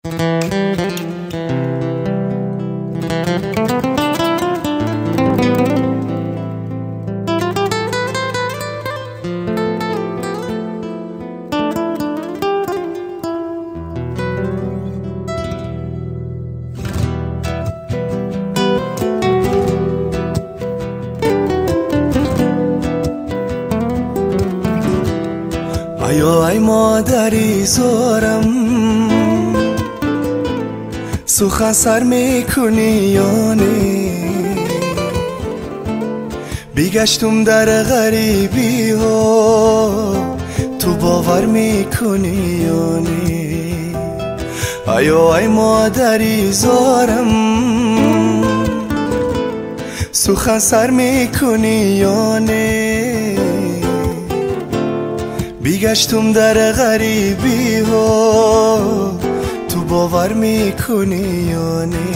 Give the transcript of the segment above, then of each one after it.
Ай модари зорам, сухан сар мекунӣ ё не? Бигаштум дар ғарибиҳо, ту бовар мекунӣ ё не? Айё ай модари зорам, сухан сар мекунӣ ё не? Бигаштум дар ғарибиҳо, ту бовар мекунӣ ё не?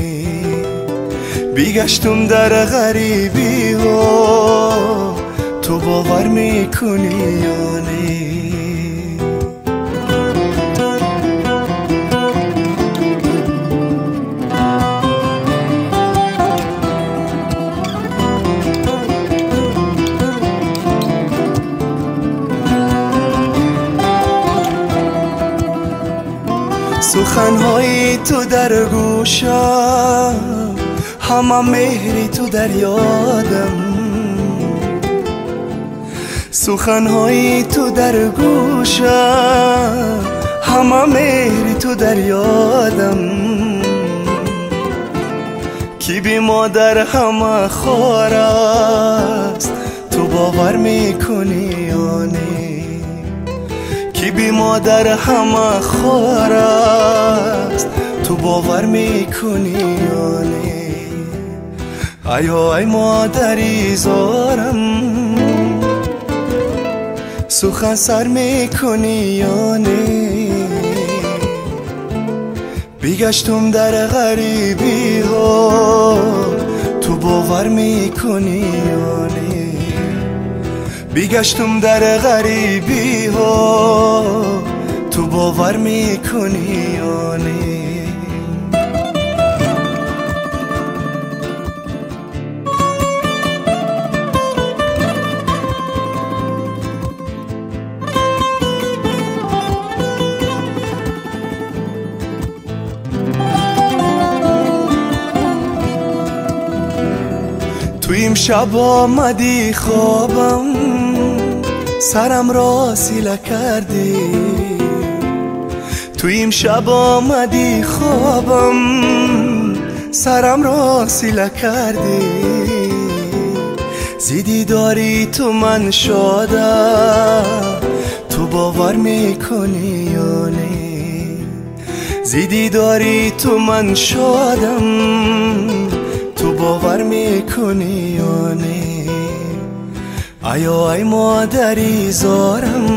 Бигаштум дар ғарибиҳо, ту бовар мекунӣ ё не? Суханҳои ту дар гӯшам, ҳама меҳри ту дар ёдам. Суханҳои ту дар гӯшам, ҳама меҳри ту дар ёдам. Ки би модар ҳама хор аст, ту бовар мекунӣ ё не? Ки би модар ҳама хор аст, ту бовар мекунӣ ё не? Айё ай модари зорам, сухан сар мекунӣ ё не? Бигаштум дар ғарибиҳо, ту бовар мекунӣ ё не? Бигаштум дар ғарибиҳо, ту бовар мекунӣ ё не? Ту имшаб омадӣ хобам, сарам ро сила кардӣ. Ту имшаб омадӣ хобам, сарам ро сила кардӣ. Зи дидори ту ман шодам, ту бовар мекунӣ ё не? Зи дидори ту ман шодам, ту бовар мекунӣ ё не? Айё ай модари зорам,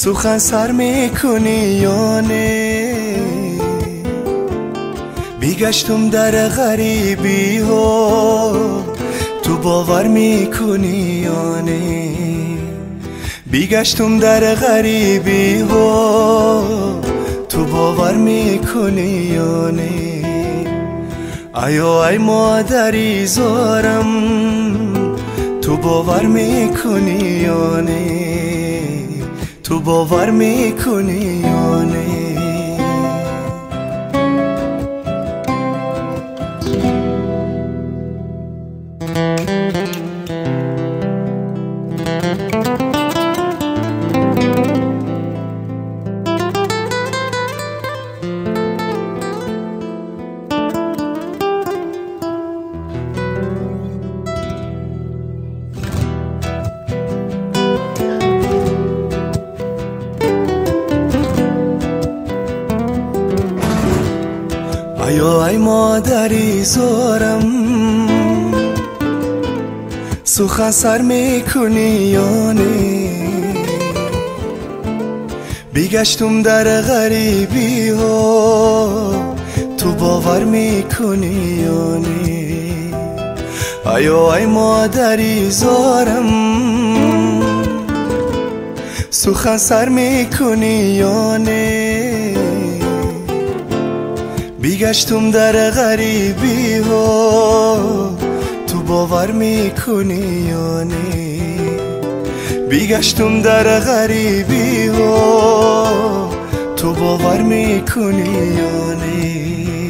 сухан сар мекунӣ ё не? Бигаштум дар ғарибиҳо, ту бовар мекунӣ ё не? Бигаштум дар ғарибиҳо, ту бовар мекунӣ ё не? Айё ай модари зорам, ту бовар мекунӣ ё не? Ту бовар мекунӣ ё не? Айё ай модари зорам, сухан сар мекунӣ ё не? Бигаштум дар ғарибиҳо, ту бовар мекунӣ ё не? Айё ай модари зорам, сухан сар мекунӣ ё не? Бигаштум дар ғарибиҳо, ту бовар мекунӣ ё не? Бигаштум дар ғарибиҳо, ту бовар мекунӣ ё не?